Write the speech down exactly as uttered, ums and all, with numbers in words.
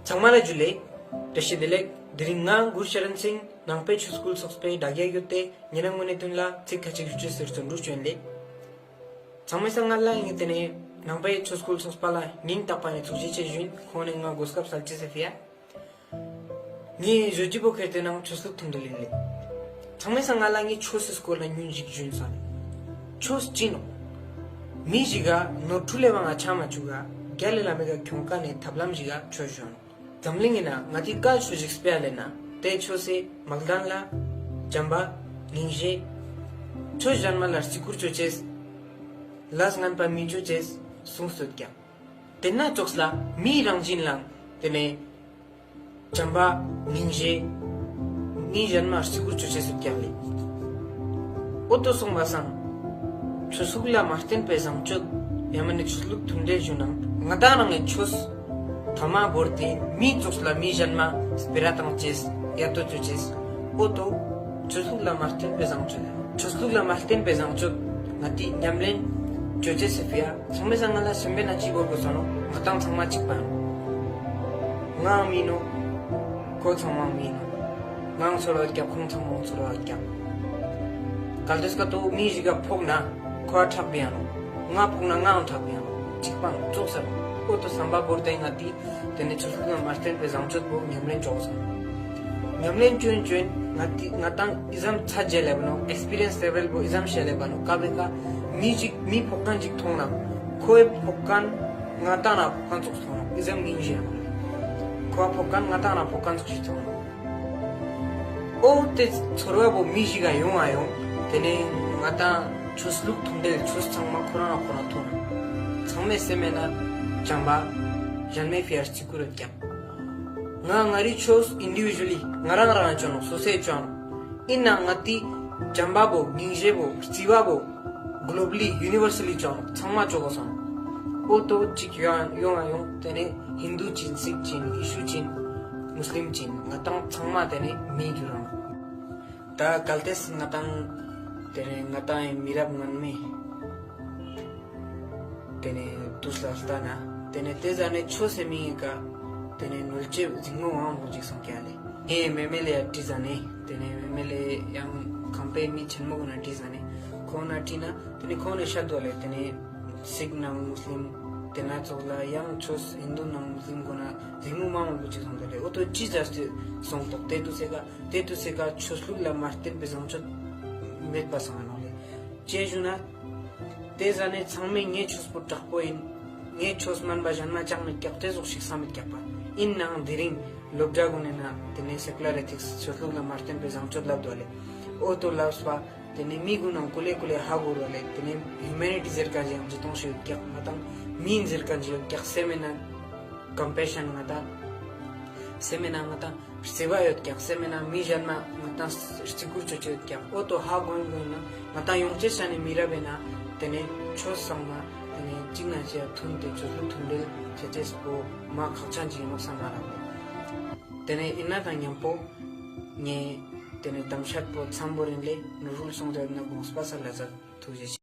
ཚང་མ་ལ་ཇུ་ལེ། བཀྲ་ཤིས་བདེ་ལེགས། དེ་རིང་ང་གུར་ཤ་རན་སིང་ནང་པའི་ཆོས་སྐུལ་ཚོགས་པའི་དྲ་རྒྱ་བརྒྱུད་དེ་ཉེ་རང་ངོས་ནས་དོན་ལ་ཚིག་ཁ་ཅིག་ཞུ་ཅེས་སི་རྩོན་འགྲུས་ཅོ་ཡིན་ལེ། ཚང་མའི་སང་ང་ལ་ངས་དེ་ནས་ནང་པའི་ཆོས་སྐུལ་ཚོགས་པ་ལ་སྙིང་ཐག་པ་ནས་ཐུགས་རྗེ་ཆེ་ཞུ་ཡིན། ཁོང་ནས་ང་གོ་སྐབས་སལ་ཅེས་སི་ཕི་ཡ། ངའི་ཞུ་རྒྱུ་པོ་ཁེར་དེ་ནང་ཆོས་ལུགས་མཐུན་སྒྲིལ་ཡིན་ལེ། ཚང་མའི་སང་ང་ལ་ངས་ཆོས་སི་སྐོར་ལ་ཉུང་ཞིག་ཞུ་ཡིན་ས་ནས། ཆོས་ཅི་ནོག་མི་ཞིག་ག་ནོར་འཁྲུལ་ལས་བ་ང་ཆ་མ་བཅུག་ག་རྒྱལ་ལས་བླ་མའི་ག་ཁྱོང་ཀ་ནས་ཐབས་ལམ་ཞིག་ག་ཆོས་ཞུ་ནོག་འཛམ་གླིང་ངི་ནང་ང་ཏི་ཀ་ཆོས་ཤིག་སྤེ་ར་ལེ་ན་དེ་ཆོས་སི་མག་དན་ལ་བྱམས་པ་སྙིང་རྗེ། ཆོས་གཞན་མ་ལ་རྩི་བཀུར་ཅོ་ཅེས། ལས་ངན་པ་མི་ཅོ་ཅེས་གསུངས་སོད་ཀྱག་དེ་ན་ཙོགས་ལ་མིའི་རང་བཞིན་ལའང་དེ་ནས་བྱམས་པ་སྙིང་རྗེ། མི་གཞན་མ་རྩི་བཀུར་ཅོ་ཅེས་སོད་ཀྱག་ལེ། འོ་ཏོ་སོང་བ་སང་ཆོས་ལུགས་ལ་མ་བརྟེན་པའི་བཟང་སྤྱོད་ཡང་མིན་ན་ཆོས་ལུགས་མཐུན་འབྲེལ་ཞུ་ན་ང་ཏང་རང་གི་ཆོས་ཐ་མ་བོར་ཏེ་མི་ཙོགས་ལ་མི་གཞན་མ་སྤེ་ར་བཏང་ཅེས་ཡ་ཏོ་ཅོ་ཅེས། འོ་ཏོ་ཆོས་ལུགས་ལ་མ་བརྟེན་པའི་བཟང་སྤྱོད། ཆོས་ལུགས་ལ་མ་བརྟེན་པའི་བཟང་སྤྱོད་ང་ཏི་ཉམས་ལེན་ཅོ་ཅེས་སི་ཕི་ཡ་ཚང་མའི་སང་ང་ལ་སེམས་པའི་ནང་ཅི་བོར་དགོས་ས་ནོག་ང་ཏང་ཚང་མ་གཅིག་པ་ཡིན་ནོག་ང་མི་ནོག་ཁོ་ཚང་མ་མི་ནོག་ངའང་ཚོར་བ་ཡོད་ཀྱག་ཁོང་ཚང་མའང་ཚོར་བ་ཡོད་ཀྱག་གལ་ཏེ་སྐབས་ཏོ་མི་ཞིག་ག་ཕོག་ན་ཁོ་ཨ་ཁྲག་པའི་ཡང་ནོག་ང་ཕོག་ན་ངའང་ཁྲག་པའི་ཡང་ནོག་གཅིག་པ་ཙོགས་ས་ནོག་འོ་ཏོ་བསམ་པ་བོར་ཏེ་ང་ཏི་དེ་ནས་ཆོས་ལུགས་ལ་མ་བརྟེན་པའི་བཟང་སྤྱོད་པོ་ཉམས་ལེན་ཅོ་དགོས་ས་ནོག་ཉམས་ལེན་ཅོ་ཡིན་ཅོ་ཡིན་ང་ཏི་ང་ཏང་ཨི་ཙམ་ཚད་བརྗེ་ལེབ་ནོག་ཨེགས་སྤི་རི་ཡེན་སི་ལེ་བལ་པོ་ཨི་ཙམ་ཤེས་ལེབ་ནོག་ཀ་བེ་ཀ་མི་ཞིག་མི་ཕོག་མཁན་ཞིག་མཐོང་ན་ཁོའི་ཕོག་མཁན་ང་ཏང་ན་ཕོག་མཁན་ཙོགས་མཐོང་ནོག་ཨི་ཙམ་སྙིང་རྗེ་ཡོང་ནོག་ཁོ་ཕོག་མཁན་ང་ཏང་ན་ཕོག་མཁན་ཙོགས་ཤིག་མཐོང་ནོག་འོ་ཏེ་ཚོར་བ་བོ་མི་ཞིག་ག་ཡོང་ང་ཡོང་། ཏེ་ནེ་ང་ཏང་ཆོས་ལུགས་མཐུན་འབྲེལ་ཆོས་ཚང་མ་ཁོ་རང་ཁོ་རང་མཐོང་། ཚང་མའི་སེམས་མེད་ན་བྱམས་པ་གཞན་མའི་ཕིའ་རྩི་བཀུར་ཡོད་ཀྱག་ང་ངའི་ཆོས་ཨིན་ཌི་བི་ཞུ་ལི་ང་རང་རང་ཅོ་ནོག་སོ་སོའི་ཅོ་ནོག་ཨིན་ནའང་ང་ཏི་བྱམས་པ་བོ་སྙིང་རྗེ་བོ་རྩི་བ་བོ་གློ་བ་ལི་ཡུ་ནི་བར་སལ་ལི་ཅོ་ནོག་ཚང་མ་ཅོ་གོས་སོང་། འོ་ཏོ་ཅིག་ཡོང་ཡོང་ཡོང་། ཏེ་ནེ་ཧིན་དུ་ཅིན་སིག་ཅིན་ཡེ་ཤུ་ཅིན་མུས་ལིམ་ཅིན་ང་ཏང་ཚང་མ་ཏེ་ནེ་མི་གྱུར་རང་། ད་གལ་ཏེ་ང་ཏང་ཏེ་ནེ་ང་ཏང་ངི་མི་རབས་སྔོན་མའི་ཏེ་ནེ་དུས་ལ་ལྟ་ན་ཏེ་ནེ་ཏེ་ཟ་ནེ་ཆོས་སི་མིང་ངི་ཀ་ཏེ་ནེ་ནོར་ཅེས་ཟིང་མོ་ངང་པོ་ཅིག་སོང་ཀྱག་ལེ། ངའི་མེ་མེ་ལེ་ཡ་དྲིས་ཟ་ནེ་ཏེ་ནེ་མེ་མེ་ལེ་ཡང་ཁང་པའི་མི་ཆེན་མོ་གུན་ན་དྲིས་ཟ་ནེ་ཁོང་ན་དྲིས་ན་ཏེ་ནེ་ཁོང་ནེ་ཤད་དོ་ལེ། ཏེ་ནེ་སིག་ནང་མུས་ལིམ་ཏེ་ན་ཙོགས་ལ་ཡང་ཆོས་ཧིན་དུ་ནང་མུས་ལིམ་གུན་ན་ཟིང་མོ་མང་པོ་ཅིག་སོང་དོ་ལེ། འོ་ཏོ་ཅི་ཟ་སྟེ་སོང་དོག་ཏེ་དུས་སེ་ཀ་ཏེ་དུས་སེ་ཀ་ཆོས་ལུགས་ལ་མ་བརྟེན་པའི་བཟང་སྤྱོད་མེད་པ་སོང་ང་ནོག་ལེ། ཅི་ཞུ་ན་ཏེ་ཟ་ནེ་ཚང་མས་ངའི་ཆོས་པོ་དྲག་པོ་ཨིན། ངའི་ཆོས་མན་པ་གཞན་མ་ཅང་མེད་ཀྱག་ཏེ་ཟུག་ཞིག་བསམ་མེད་ཀྱག་པ། ཨིན་ནའང་དེ་རིང་སློབ་གྲྭ་གུན་ནི་ནང་ཏེ་ནེ་སེ་ཀུ་ལར་ཨེ་ཐིགས་ཆོས་ལུགས་ལ་མ་བརྟེན་པའི་བཟང་སྤྱོད་ལབ་དོ་ལེ། འོ་ཏོ་ལབས་པ་ཏེ་ནེ་མི་གུན་ནང་ཀུ་ལེ་ཀུ་ལེ་ཧ་གོ་རོ་ལེ། ཏེ་ནེ་ཧིའུ་མེ་ནི་ཊི་ཟེར་ཁན་ཞིག་ཡང་ཅི་ཏོང་ཞིག་ཡོད་ཀྱག་ང་ཏང་མི་ཟེར་ཁན་ཞིག་ཡོད་ཀྱག་སེམས་མེད་ན་ཀམ་པེ་ཤན་ང་ཏང་སེམས་མེད་ན་ང་ཏང་རྩི་བ་ཡོད་ཀྱག་སེམས་མེད་ན་མི་གཞན་མ་ང་ཏང་རྩི་བཀུར་ཅོ་ཅེས་ཡོད་ཀྱག་འོ་ཏོ་ཧ་གོ་ཡིན་གོ་ཡིན་ན་ང་ཏང་ཡོང་ཅེས་ས་ནེ་མི་རབས་ཨིན་ན་ཏེ་ནེ་ཆོས་ཚང་མ་ཏེ་ནེ་ཅིག་ན་ཅིག་མཐུན་ཏེ་ཆོས་ལུགས་མཐུན་འབྲེལ་ཅོ་ཅེས་པོ་མ་ཁག་ཅན་ཅིག་ཨིན་ནོག་བསམ་མ་རག་ལེ། ཏེ་ནེ་ཨིན་ན་དང་ཉམ་པོ་ངའི་ཏེ་ནེ་གཏམ་བཤད་པོ་མཚམས་བོར་ཡིན་ལེ། ནོར་འཁྲུལ་སོང་ཏེ་ཡོད་ན་དགོངས་པ་སལ་ལ་ཛད། ཐུགས་རྗེ་ཆེ།